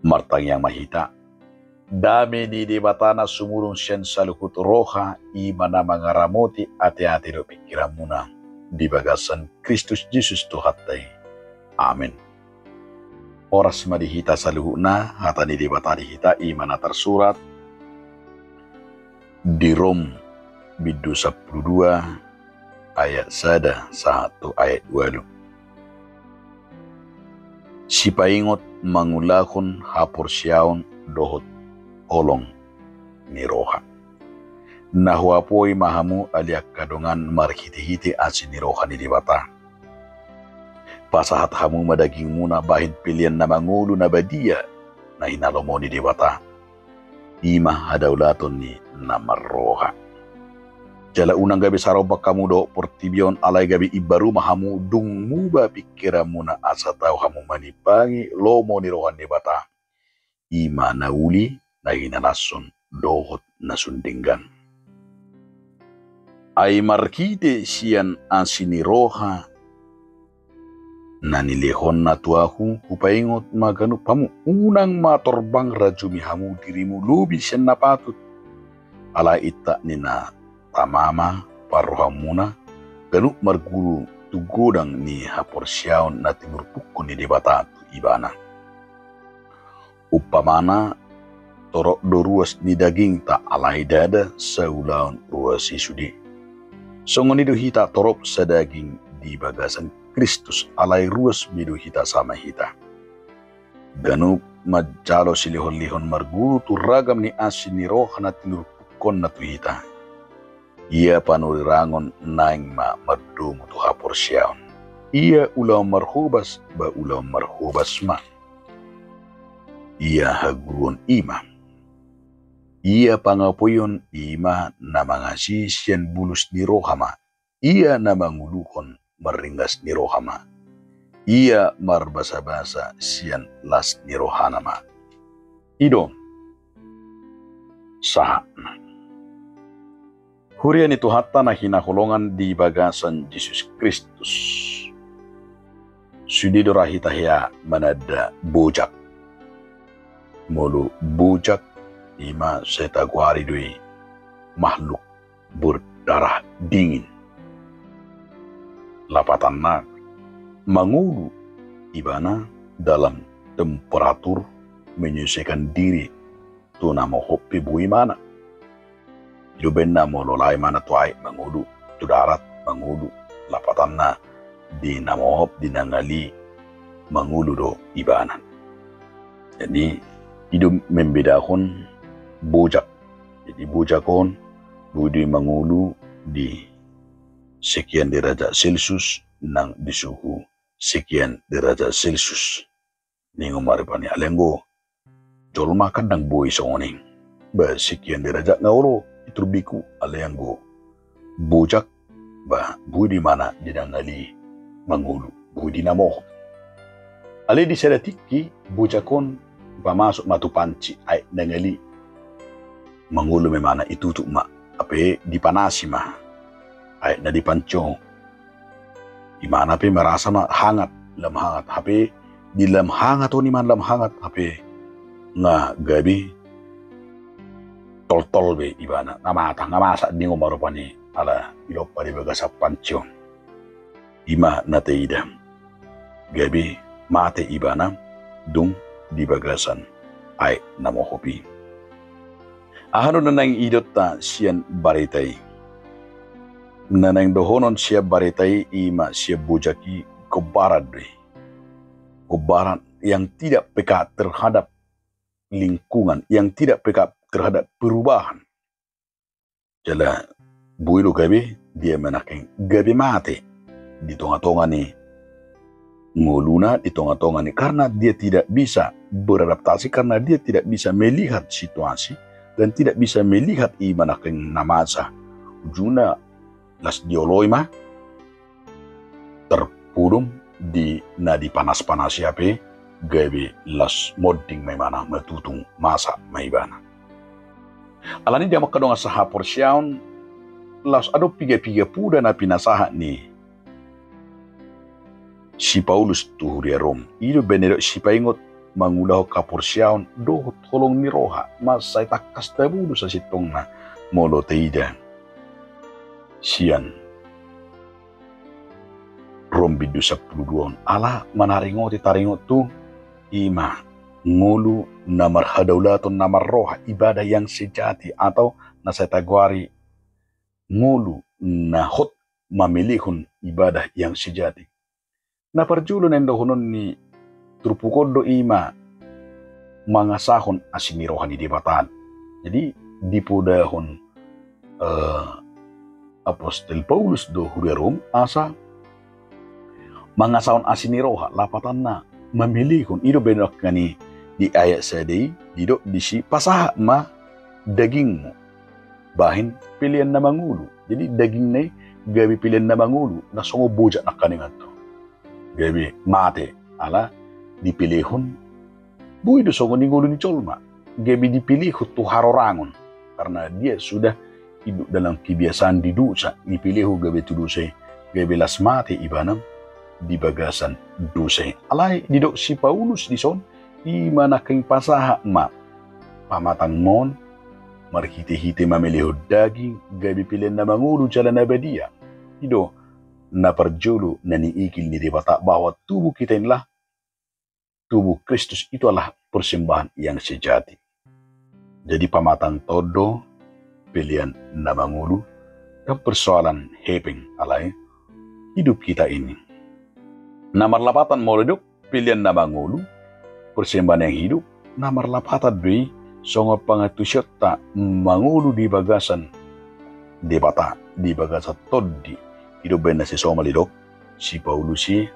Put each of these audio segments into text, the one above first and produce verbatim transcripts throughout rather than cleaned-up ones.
Martangiang ma hita. Dame ni Debata na sumurung sian saluhut roha, i ma na mangaramoti ateate dohot pingkiranmuna di bagasan Kristus Jesus Tuhanta i. Amen. Horas ma di hita saluhutna. Hata ni Debata di hita i ma na tarsurat di Rom bindu sampulu dua ayat sada sahat tu ayat ualu. Sipaingot mangulahon haporseaon dohot holong ni roha. Na huapoi ma hamu ale angka dongan marhitehite asi ni roha ni Debata. Pasahat hamu ma dagingmuna bahen pelean na mangolu na badia na hinalomohon ni Debata. I ma hadaulaton ni na marroha. Jala unang gabe sarombak hamu dohot portibi on, alai gabe imbaru ma hamu dung muba pingkiranmuna asa tau hamu manimbangi lomo ni roha ni Debata. I ma na uli, na hinalashon dohot na sun denggan. Ai marhite sian asi ni roha na nilehonna tu ahu, hupaingot ma ganup hamu, unang ma torbang rajumi hamu dirimu lobi sian na patut. Alai intak ni na tama ma parrohamuna, ganup marguru tu godang ni haporseaon na tinurpukkon ni Debata tu ibana. Umpamana, torop do ruas ni dagingta, alai ndada saulaon ruas i sude. Songon i do hita torop sadaging di bagasan Kristus, alai ruas be do hita sama hita. Ganup manjalo silehonlehon marguru tu ragam ni asi ni roha na tinurpukkonna tu hita. Ia panurirangon naeng ma mardomu tu haporseaon. Ia ulaon marhobas ba ulaon marhobas ma. Ia haguruon i ma. Ia pangapoion i ma na mangasi sian bulus ni roha ma. Ia na manguluhon marringas ni roha ma. Ia marbasabasa sian las ni rohana ma. I do sahatna. Huria ni Tuhanta na hinaholongan di bagasan Jesus Kristus. Sude do ra hita hea mananda bojak. Molo bojak, i ma sai tagoari do i makhluk berdarah dingin. Lapatanna, mangolu ibana dalam temperatur menyesuaikan diri tu na mohop pe boi ibana. I do umbahen na molo laho ibana tu aek mangolu, tu darat mangolu, lapatanna di na mohop, di na ngali mangolu do ibana. Jadi, i do membedahon bojak. Jadi, bojak on boi do i mangolu di sekian derajat Celcius nang di suhu sekian derajat Celcius. Ningon ma rupani, ale anggo jolma kan ndang boi songon i. Ba sekian derajat nga olo i turbiku, ale anggo bojak ba boi do ibana di na ngali mangolu, boi di na mohop. Ale di sada tingki bojak on ba masuk ma tu panci aek na ngali, mangolu ma ibana, itutup ma, hape dipanasi ma aek na di panci on. Ibana pe merasa ma hangat, lam hangat, hape di lam hangat on, ibana lam hangat, hape nga gabe toltol be ibana, nga mata, nga masak, ningon ma rupani, ala dilompa di bagasan panci on. I ma na taida. Gabe mate ibana dung di bagasan aek na mohop i. Aha do na naeng idaonta sian barita i? Na naeng dohonon sian barita i, i ma sian bojak i, gombaran do i. Gombaran yang tidak peka terhadap lingkungan, yang tidak peka terhadap perubahan. Jala boi do gabe dia manangkin gabe mate di tonga-tonga ni ngoluna, di tonga-tonga ni, karena dia tidak bisa beradaptasi, karena dia tidak bisa melihat situasi dan tidak bisa melihat i manangkin na masa. Ujungna las dioloi ma, tarpudum di na dipanas-panasi, hape gabe las monding ma ibana, matutung, masak ma ibana. Alani i, damang angka dongan sahaporseaon, laos adong piga-piga poda na pinasahat ni si Paulus tu huria Rom. I do baen na didok sipaingot mangulahon haporseaon dohot holong ni roha, mansai tangkas taboto sasintongna molo taida sian Rom bindu sampulu dua on. Ala manaringoti taringot tu i ma ngolu na marhadaulaton na marroha, ibadah yang sejati, atau na sai tagoari ngolu na hot mamelehon ibadah yang sejati. Na parjolo na indohonon ni turpuk on do i ma mangasahon asi ni roha ni Debata. Jadi dipodahon eh, Apostel Paulus do huria Rom asa mangasahon asi ni roha, lapatanna mamelehon. I do baen nangkin i di ayat sada i, didok disi, pasahat ma dagingmu bahen pelean na mangolu. Jadi dagingna i gabe pelean na mangolu, na songon bojak nangkiningan tu gabe mate ala dipelehon. Boi do songon i ngolu ni jolma, gabe dipelehon tu harorangon karna dia sudah hidup dalam kebiasaan di dosa, dipelehon gabe tu dosa i, gabe las mate ibana di bagasan dosa i. Alai didok si Paulus dison, i ma nangkin pasahat ma pamatangmon marhitehite mamelehon daging gabe pelean na mangolu jala na badia. I do na parjolo na niigil ni Debata bahwa tubuh kita inilah tubuh Kristus itu adalah persembahan yang sejati. Jadi pamatangta on do pelean na mangolu, dang persoalan hepeng, alai hidup kita ini. Na marlapatan molo didok pelean na mangolu, persembahan yang hidup, na marlapatan do i songon pangantusionta mangolu di bagasan Debata, di bagasan tondi. I do baen na sisomal didok si Paulus i,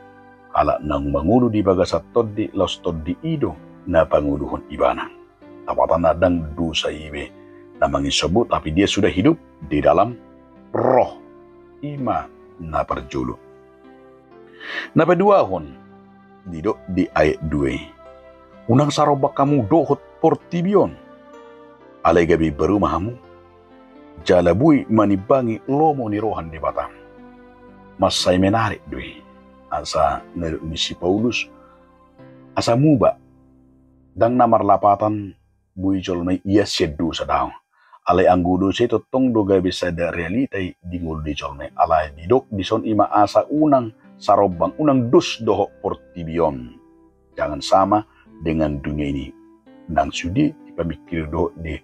halak naung mangolu di bagasan tondi, laos tondi i do na pangoluhon ibana. Lapatanna dang dosa i be na manginsombu, tapi dia sudah hidup di dalam roh. I ma na parjolo. Na paduahon, didok di ayat dua i, unang sarombang hamu dohot portibi on, alai gabe imbaru ma hamu, jala boi manimbangi lomo ni roha ni Debata. Mansai menarik do i, asa na didok ni si Paulus, asa muba, dang na marlapatan boi jolma i ias sian dosa, daong. Alai anggo dosa i tongtong do gabe sada realita i di ngolu ni jolma i. Alai didok dison i ma asa unang sarombang, unang dos dohot portibi on. Jangan sama dengan dunia ini. Nang sude dipamingkiri dohot di,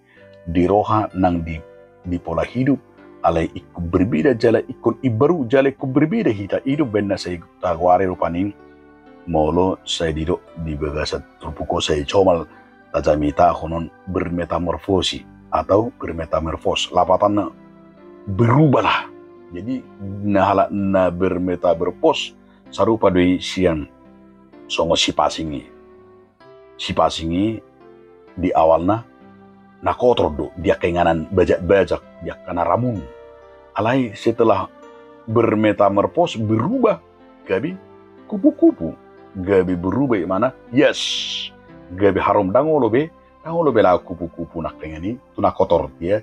di roha nang di, di pola hidup. Alai ingkon berbeda jala ingkon imbaru jala ingkon berbeda hita. I do baen na sai tagoari rupani molo sai didok di bagasan turpuk on sai somal tajamitahon on bermetamorfosi atau bermetamorfos. Lapatanna berubahlah. Jadi na halak na bermetamorfos sarupa do i sian songon sipasing i. Sipasing i di awalna na kotor do, di angka inganan bajak-bajak, di angka na ramun. Alai setelah bermetamorfos, berubah, gabe kupu-kupu, gabe berubah i mana, yes, gabe harum, dang olo be, dang olo be laho kupu-kupu nangkiningan i tu na kotor, dia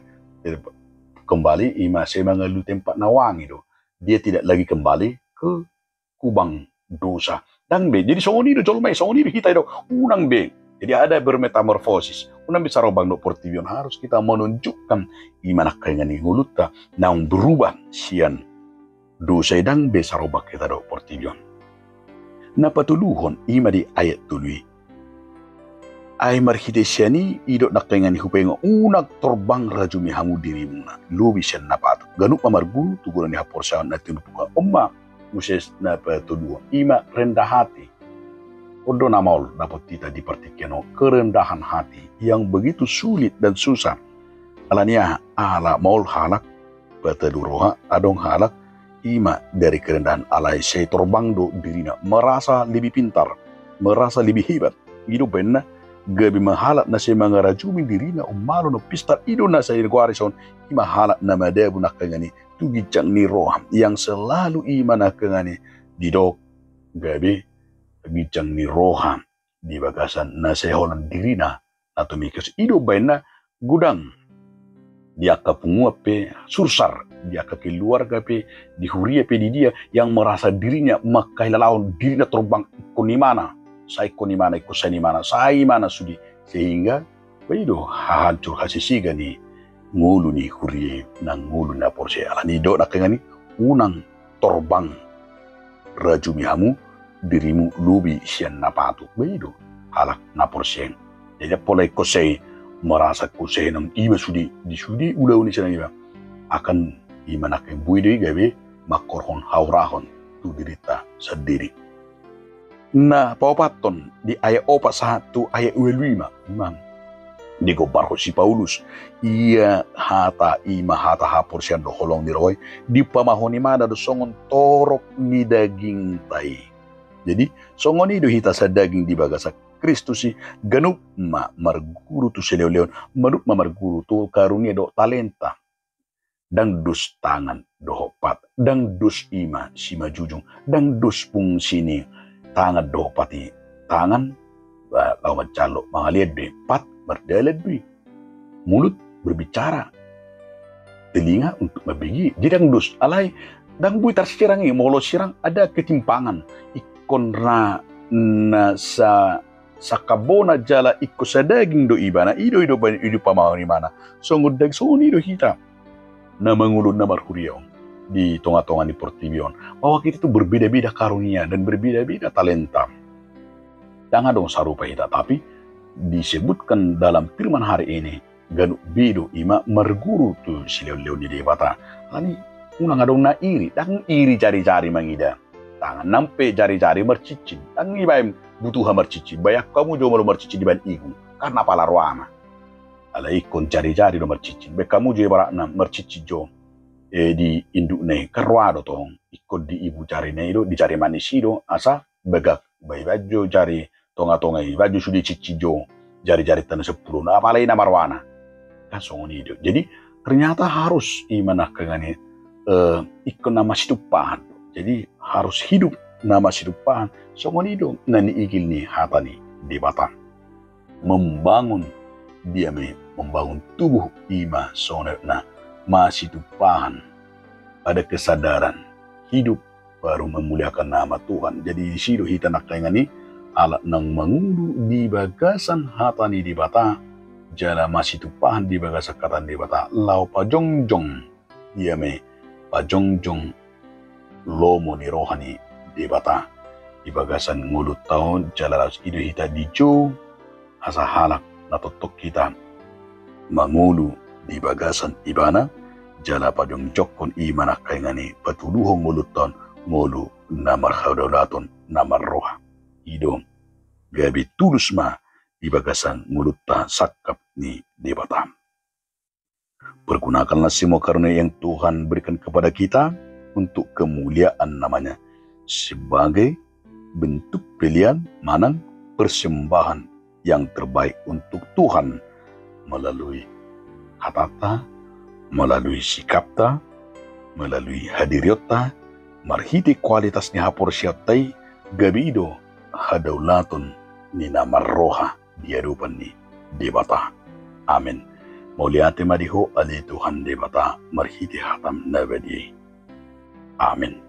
kembali i ma sai mangaluti tempat na wangi do. Dia tidak lagi kembali ke kubang dosa. Dang be. Jadi songon i do jolma i, songon i do hita i do. Unang be. Jadi ada bermetamorfosis. Unang be sarombang dohot portibi on, harus kita menunjukkan i ma nangkiningan i ngolunta naung berubah sian dosa i, dang be sarombang hita dohot portibi on. Na patoluhon i ma di ayat tolu i. Ai marhite sian i, i do nangkiningan i hupaingot, unang torbang rajumi hamu dirimuna lobi sian na patut. Ganup ma marguru tu godang ni haporseaon na tinumpukan on ma muse na patoluhon, i ma rendah hati. On do na maol dapot hita di partingkian on, kerendahan hati yang begitu sulit dan susah. Ala ni aha? Ala maol halak patalu roha, adong halak i ma dari kerendahan alai sai torbang do dirina, merasa lebih pintar, merasa lebih hebat. I do baenna gabe ma halak na sai mangarajumi dirina, ummalon, umpistar, i do na sai goari son, i ma halak na madabu nangkiningan i tu ginjang ni roha, yang selalu i ma nangkiningan i didok gabe ginjang ni roha di bagasan na sai holan dirina na tumingkos. I do baenna godang di angka punguan pe, sursar di angka keluarga pe, di huria pe, di dia, yang merasa dirinya mangkailalaon dirina torbang ingkon imana. sai ingkon imana, ingkon sai imana, sai imana sude, sehingga, ba i do hahancur hasisiga ni ngolu ni huria i, nang ngolu ni na porsea i. Alani i do nangkaningan i, unang torbang rajumi hamu dirimu lobi sian na patut, ba i do halak na porsea i. Jadi pola ingkon sai merasa ingkon sai nang iba sude, di sude ulaon ni sian iba, akan ima nangkaningan boi do i gabe mangkorhon haurahon tu dirinta sandiri. Na paopathon di ayat opat sahat tu ayat ualu i ma, ima digombarhon si Paulus, ia hata i ma hata haporseaon dohot holong ni roha i, diupamahon ibana do songon torop ni dagingta i. Jadi songon i do hita sadaging di bagasan Kristus i, ganup ma marguru tu silehonlehon, ganup ma marguru tu karunia dohot talenta. Ndang dos tangan dohot pat, ndang dos ima simanjujung, ndang dos fungsi ni tangan dohot pat i. Tangan, ba, laho manjalo, mangalean do i, pat mardalan do i. Mulut berbicara, telinga untuk mambege. Jadi ndang dos, alai ndang boi tarsirang i, molo sirang ada ketimpangan. Ingkon ra na sa sangkap bona jala ingkon sadaging do ibana, i do, i do, i do pamahon ibana. Songon daging, songon i do hita na mangolu, na marhuria on di tongatonga ni portibi on, bahwa kita itu berbeda-beda karunia dan berbeda-beda talenta. Ndang adong sarupa hita, tapi disebutkan dalam firman hari ini, ganup be do ima marguru tu silehonlehon ni Debata. Alani unang adong na iri, ndang iri jarijari mangida tangan, nang pe jarijari marcincin, ndang ibaen butuha marcincin, baen hamu jo molo marcincin dibaen igung, kan apala rohana. Alai ingkon jarijari do marcincin, baen hamu jo ibaratna marcincin jo, eh, di indukna i, kan roha do tong, ingkon di ibu jarina i do, di jari manis i do, asa bagak, ba ibaen jo jari tongatonga i, ibaen jo sude cincin jo jarijarinta na sampulu on, apala i na marrohana. Kan songon i do. Jadi ternyata harus ima nangkaningan i, eh, ingkon na masitumpahan. Jadi harus hidup na masitumpahan. Songon i do na niigil ni hata ni Debata. Membangun, dia me, membangun tubuh, ima songon na masitumpahan, ada kesadaran hidup baru memuliakan nama Tuhan. Jadi disi do hita nangkaningan i, ala naung mangolu di bagasan hata ni Debata, jala masitumpahan di bagasan hata ni Debata, laho pajongjong, dia me, pajongjong lomo ni roha ni Debata di bagasan ngolunta on, jala laos i do hita dijou asa halak na tongtong hita mangolu di bagasan ibana, jala pajongjongkon, ima nangkaningan i, patuduhon ngolunta on ngolu na marhadaulaton, na marroha. I do, gabe tulus ma di bagasan ngolunta sangkap ni Debata. Pergunakanlah semua karunia yang Tuhan berikan kepada kita untuk kemuliaan nama-Nya sebagai bentuk pelean manang persembahan yang terbaik untuk Tuhan melalui hatanta, melalui sikapta, melalui hadirionta, marhite kualitas ni haporseaonta i, gabe i do hadaulaton ni na marroha di adopan ni Debata. Amen. Mauliate ma di Ho ale Tuhan Debata marhite hataM na badia i. Amen.